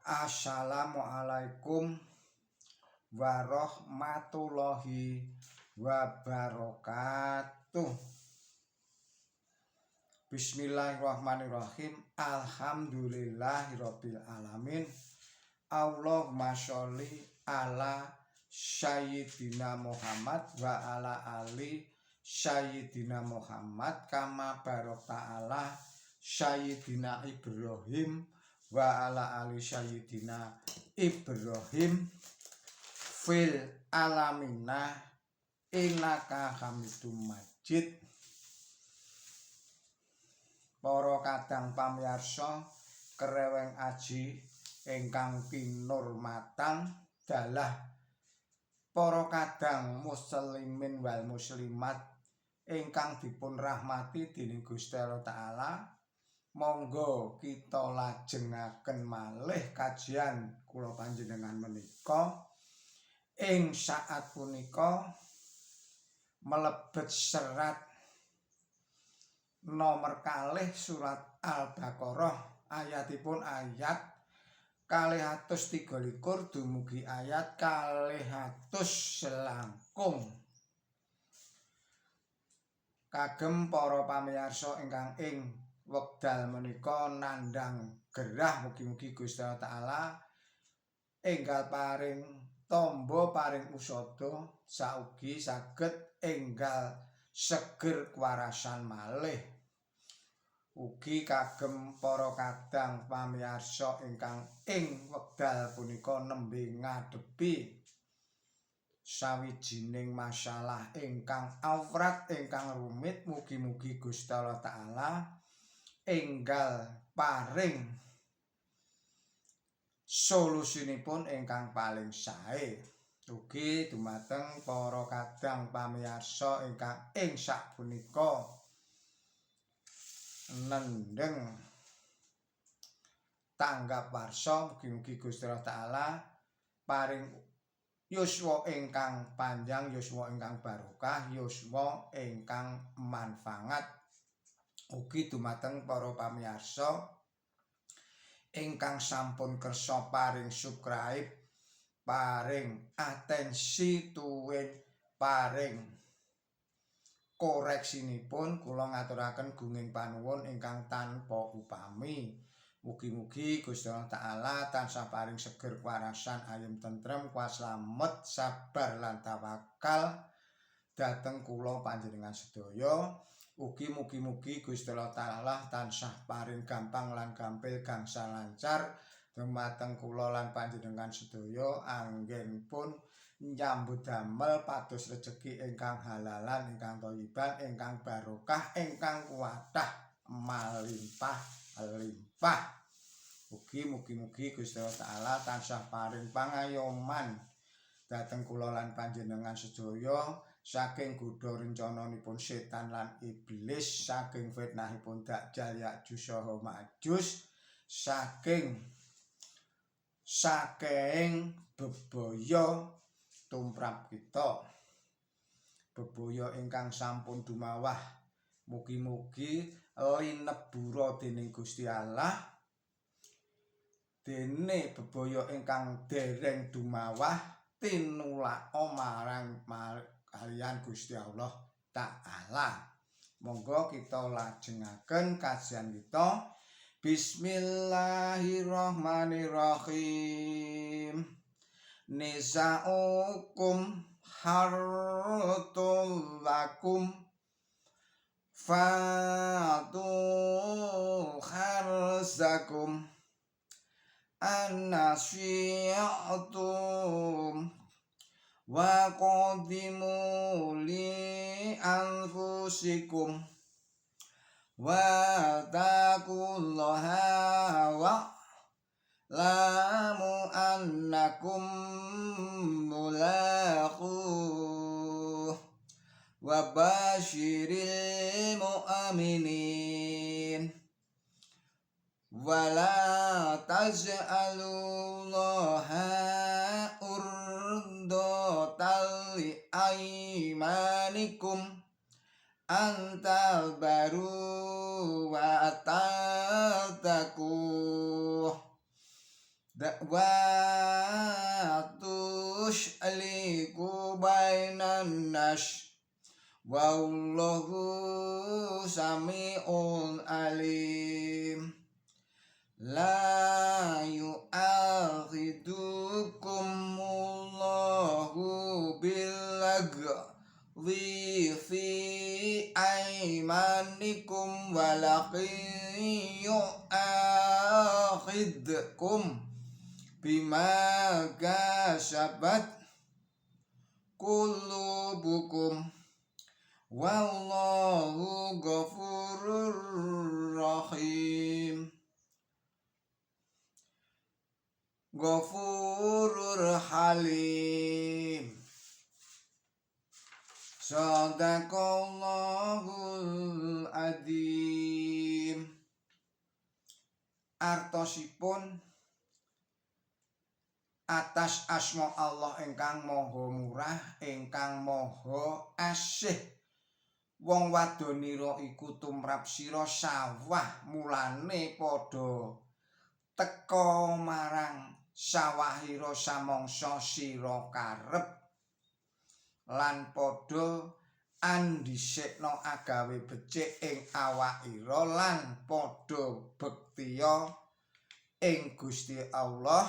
Assalamualaikum warahmatullahi wabarakatuh. Bismillahirrahmanirrahim. Alhamdulillahirabbil alamin. Allahumma sholli ala Sayyidina Muhammad wa ala ali Sayyidina Muhammad kama barakta ala Sayyidina Ibrahim wa ala ali Sayyidina Ibrahim fil alamina innaka Hamidum Majid. Para kadang pamiyarsa Kreweng Aji ingkang kinurmatan, dalah para kadang muslimin wal muslimat ingkang dipun rahmati dening Gusti Allah Taala, monggo kita lajengaken malih kajian kula panjenengan menika. Ing saat punika melebet serat nomor 2 surat Al-Baqarah, ayatipun ayat 223 dumugi ayat 200 selangkung. Kagem para pamirsa ingkang ing wekdal menika nandhang gerah, mugi-mugi Gusti Allah Taala enggal paring tamba, paring usada, saugi saged enggal seger kewarasan malih. Ugi kagem para kadang pamirsa ingkang ing wekdal punika nembe ngadepi sawijining masalah ingkang awrat, ingkang rumit, mugi-mugi Gusti Allah Taala enggal paring solusinipun ingkang paling sae. Ugi dumateng para kadang pamirsa ingkang ing sapunika nendheng tanggap warsa, mugi-mugi Gusti Allah Taala paring yuswa ingkang panjang, yuswa ingkang barokah, yuswa ingkang manfaat. Ugi dumateng para pamirsa ingkang sampun kersa paring subscribe, paring atensi tuwin paring koreksinipun, kula ngaturaken gunging panuwun ingkang tanpa upami. Mugi-mugi Gusti Allah Taala tansah paring seger kewarasan, ayem tentrem, kuat slamet, sabar lan tawakal dhateng kula panjenengan sedaya. Ugi mugi-mugi Gusti Allah Taala tansah paring gampang lan gampil, gangsal lancar dumateng kula lan panjenengan sedaya anggenipun nyambut damel pados rejeki ingkang halalan, ingkang thayyiban, ingkang barokah, ingkang kuwathah malimpah limpah. Ugi mugi-mugi Gusti Allah Taala tansah paring pangayoman dhateng kula lan panjenengan sedaya saking godha rencananipun setan lan iblis, saking fitnahipun Dajjal, Ya'juj saha Ma'juj, saking saking bebaya tumrap kita. Bebaya ingkang sampun dumawah mugi-mugi linebura dening Gusti Allah, dene bebaya ingkang dereng dumawah tinulaka marang kaliyan Gusti Allah Ta'ala. Monggo kita lajengaken kajian kita. Bismillahirrahmanirrahim. Nisaukum hartsul lakum fa'tu harsakum anna syi'tum wa qaddimu li anfusikum wa taqullaha wa lamu annakum mulaquh wa basyiril mu'minin wa la taj'alullaha urdatan li aymanikum antal baru wa tattaqu. Wa tusliku bainan nas wallahu sami'un alim. La yu'akhidukumullahu bil-lagwi fi aymanikum walakin yu'akhidkum bima kasabat qulubukum wallahu ghafurur rahim. Ghafurur Halim. Sadaqallahul Adzim. Artosipun atas asma Allah ingkang maha murah ingkang maha asih. Wong wadonira iku tumrap sira sawah, mulane padha teka marang sawahira samangsa sira karep lan padha andhisikna agawe becik ing awakira lan padha bektiya ing Gusti Allah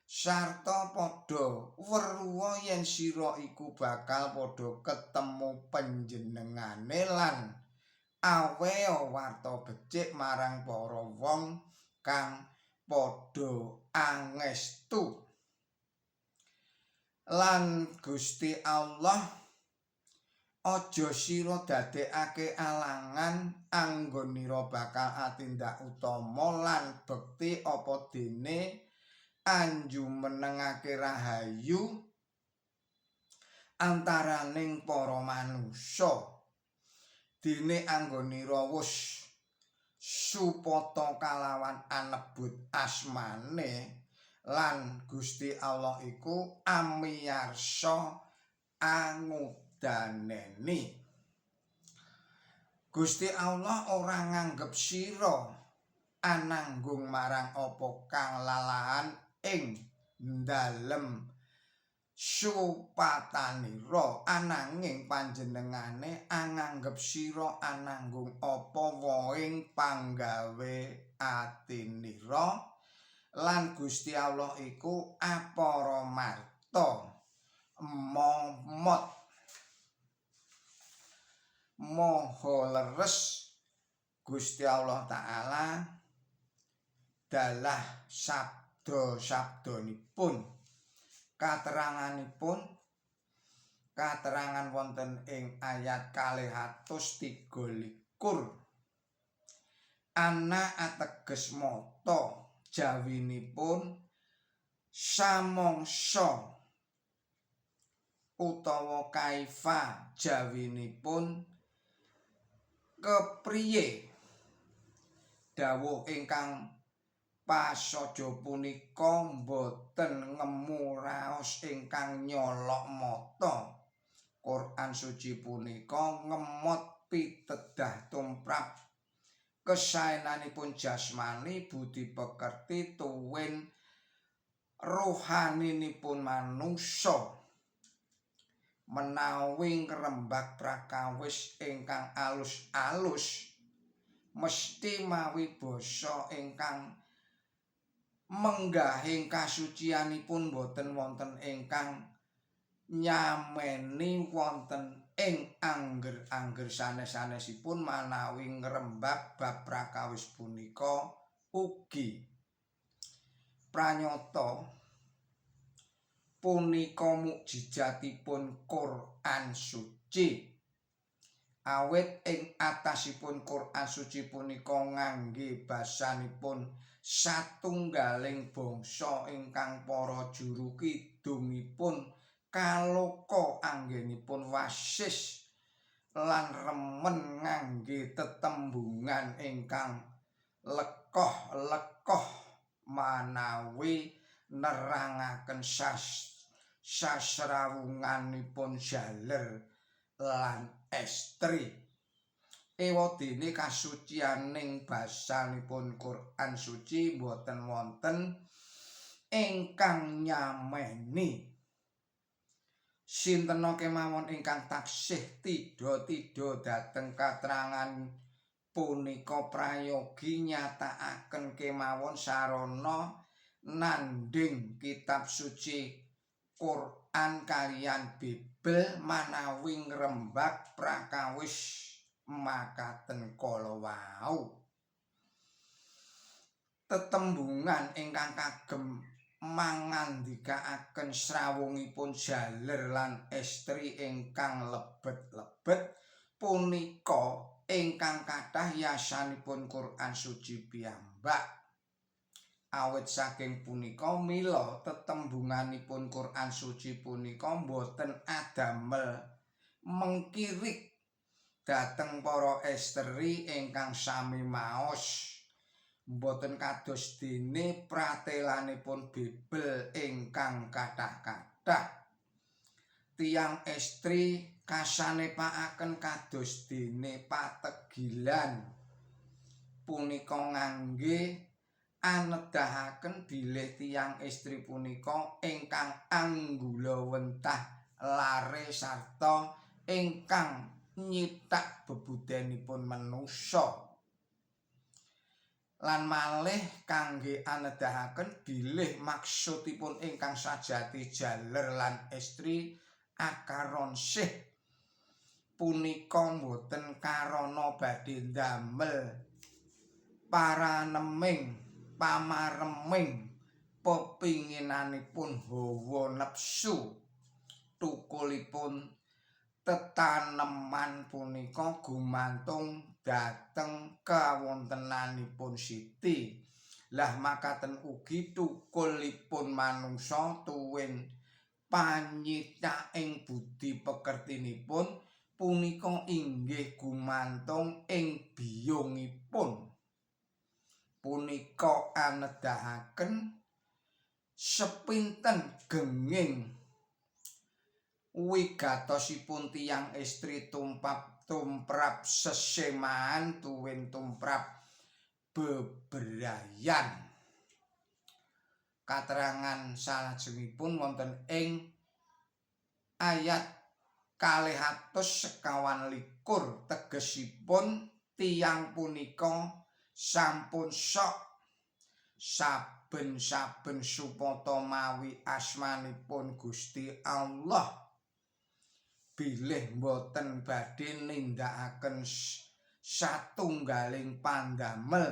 sarta padha weruha yen sira iku bakal padha ketemu panjenengane lan aweha warta becik marang para wong kang padha angestu. Lan Gusti Allah aja sira dadekake alangan anggonira bakal atindak utama lan bekti apa dene anjumenengake rahayu antaraning para manusa. Dene anggonira wus supata kalawan anebut asmane lan Gusti Allah iku amiyarsa angudaneni. Gusti Allah ora nganggep sira ananggung marang apa kang lalahan ing dalem supatanira, ananging panjenengane anganggep sira ananggung apa wohing panggawe atinira lan Gusti Allah iku aparamarta momot maha leres. Gusti Allah Ta'ala dalah sabda-sabdanipun, kateranganipun katerangan wonten ing ayat 223. Ana ateges mata, jawinipun samangsa utawa kaifa jawinipun kepriye. Dawuh ingkang pasaja punika boten ngemu raos ingkang nyolok mata. Quran suci punika ngemot pitedah tumrap kesaenanipun jasmani, budi pekerti tuwin rohaninipun manungsa. Menawi ngrembak prakawis ingkang alus-alus mesti mawi basa ingkang menggahing kasucianipun boten wonten ingkang nyameni wonten ing angger-angger sanes-sanesipun manawi ngrembak bab prakawis punika ugi pranyata punika mukjizatipun Quran suci. Awit ing atasipun Quran suci punika ngangge basanipun satunggaling bangsa ingkang para juru kidungipun kaloka anggenipun wasis lan remen ngangge tetembungan ingkang lekoh-lekoh manawi nerangaken sasrawunganipun jaler lan estri. Ewadene kasucianing basanipun Quran suci boten wonten Ingkang nyameni. Sintena kemawon ingkang taksih tidha-tidha dhateng katrangan punika prayogi nyatakaken kemawon sarana nandhing kitab suci Quran kaliyan Bibel manawi ngrembag prakawis makaten kala wau. Tetembungan ingkang kagem mangandikaaken srawungipun jaler lan estri ingkang lebet-lebet punika ingkang kathah yasanipun Quran suci piyambak. Awit saking punika mila tetembunganipun Quran suci punika boten adamel mengkirik dhateng para estri ingkang sami maos. Boten kados dene pratelanipun Bibel ingkang kathah-kathah. Tiyang estri kasanepakaken kados dene pategilan punika ngangge anedahaken bilih tiyang estri punika ingkang anggulawentah lare sarta ingkang nyithak bebudenipun manusa. Lan malih kangge anedahaken bilih maksudipun ingkang sajati jaler lan estri akaronsih punika boten karana badhe ndamel paraneming pamareming pepinginanipun hawa nepsu. Tukulipun tetaneman punika gumantung dhateng kawontenanipun siti. Lah makaten ugi tukulipun manungsa tuwin panyithaking budi pekertinipun punika inggih gumantung ing biyungipun. Punika anedahaken sepinten genging wigatosipun tiyang estri tumprap sesemahan tuwin tumrap bebrayan. Katerangan salajengipun wonten ing ayat 224, tegesipun tiyang punika sampun sok saben-saben supata mawi asmanipun Gusti Allah bilih boten badhe nindakaken satunggaling pandamel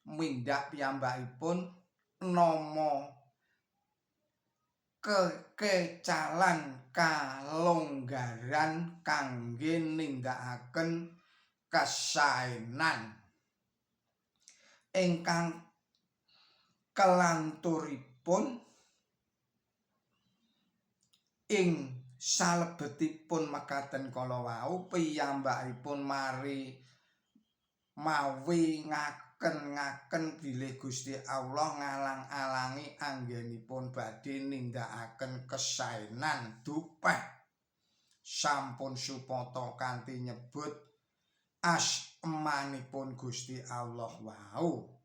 mindak piyambakipun nama kekecalan kalonggaran kangge nindakaken kesaenan ingkang kelanturipun ing salebetipun mekaten kala wau piyambakipun mari mawi ngaken-ngaken bilih Gusti Allah ngalang-alangi anggenipun badhe nindakaken kesaenan dupeh sampun supata kanthi nyebut asmanipun Gusti Allah wau.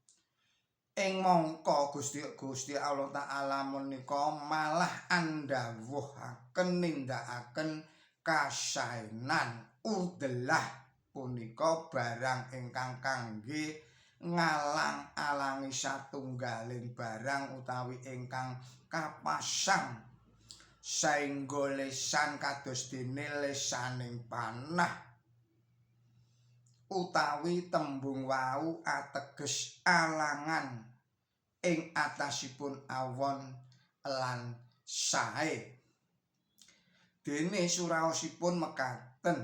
Ing mangka Gusti Allah Ta'ala menika malah andhawuhaken nindakaken kasaenan. Udelah punika barang ingkang kangge ngalang-alangi satunggaling barang utawi ingkang kapasang saengga lesan kados dene lesaning panah utawi tembung wau ateges alangan ing atasipun awon lan sae. Dene suraosipun mekaten,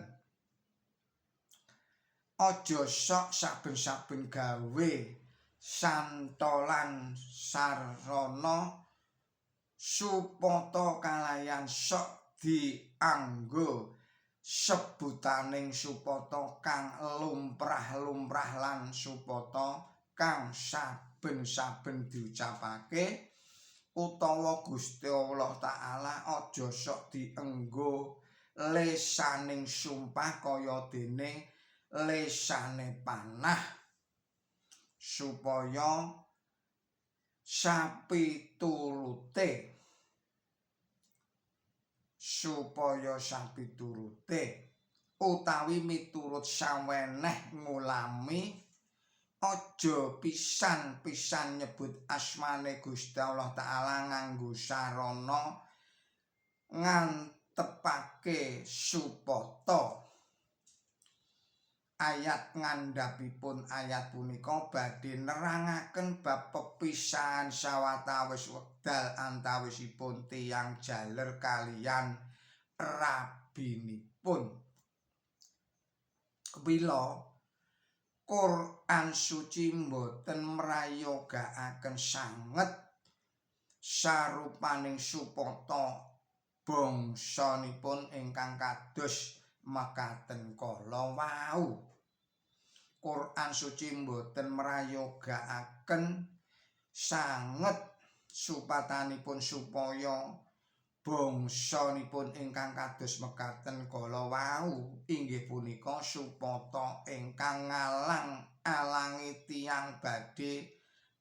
aja sok saben-saben gawe santolan sarana supata kalayan sok dianggo sebutaning supata kang lumrah-lumrah lan supata kang saben-saben diucapake utawa Gusti Allah Ta'ala aja sok dienggo lesaning sumpah kaya dene lesane panah supaya Sapiturute, supaya sapiturute utawi miturut saweneh ngulami aja pisan-pisan nyebut asmane Gusti Allah Ta'ala nganggo sarana ngantepake supata. Ayat ngandhapipun ayat punika badhe nerangaken bab pepisahan sawetawis wekdal antawisipun tiyang jaler kaliyan rabinipun. Kepila, Quran Suci mboten mrayogakaken sanget sarupaning supata bangsanipun ingkang kados mekaten kala wau. Quran Suci mboten mrayogakaken sanget supatanipun supaya bangsanipun ingkang kados mekaten kala wau, inggih punika supata ingkang ngalang-alangi tiyang badhe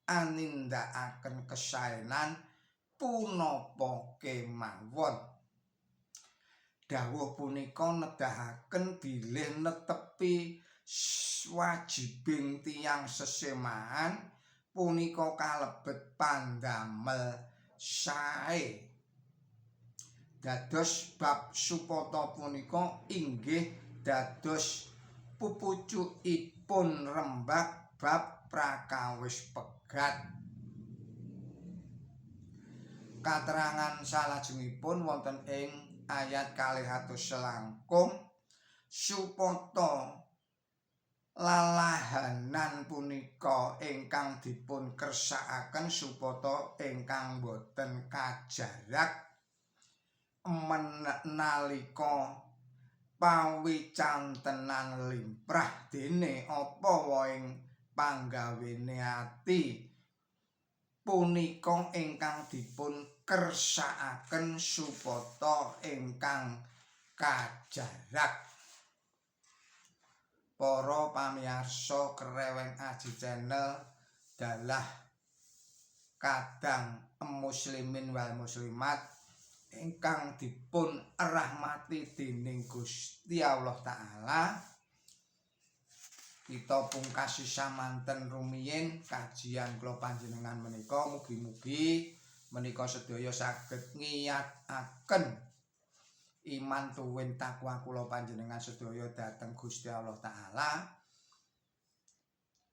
anindakaken kesaenan punapa kemawon. Dawuh punika nedahaken bilih netepi wajibing tiyang sesemahan punika kalebet pandamel sae. Dados bab supata punika inggih dados pupucukipun rembag bab prakawis pegat. Katerangan salajengipun wonten ing ayat 200 selangkung, supata lalahanan punika ingkang dipun kersakaken supata ingkang boten kajarak nalika pawicantenan limprah, dene apa woing panggawene ati punika ingkang dipun kersakaken supata ingkang kajarak. Para pamirsa Kreweng Aji Channel dalah kadang muslimin wal muslimat ingkang dipun rahmati dening Gusti Allah Ta'ala, kita pungkasi samanten rumiyin kajian kula panjenengan menika. Mugi-mugi menika sedaya saged ngiyataken iman tuwin takwa kula panjenengan sedaya dhateng Gusti Allah Ta'ala,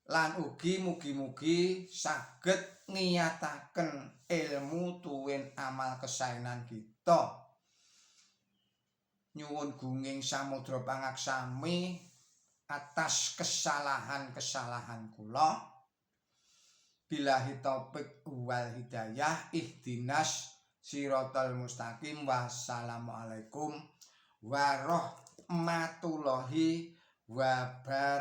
lan ugi mugi-mugi saged ngiyataken ilmu tuwin amal kesaenan kita. Nyuwun gunging samudra pangaksami atas kesalahan-kesalahan kula. Billahi taufik wal hidayah, ihdinas siratal mustaqim. Wassalamualaikum warahmatullahi wabarakatuh.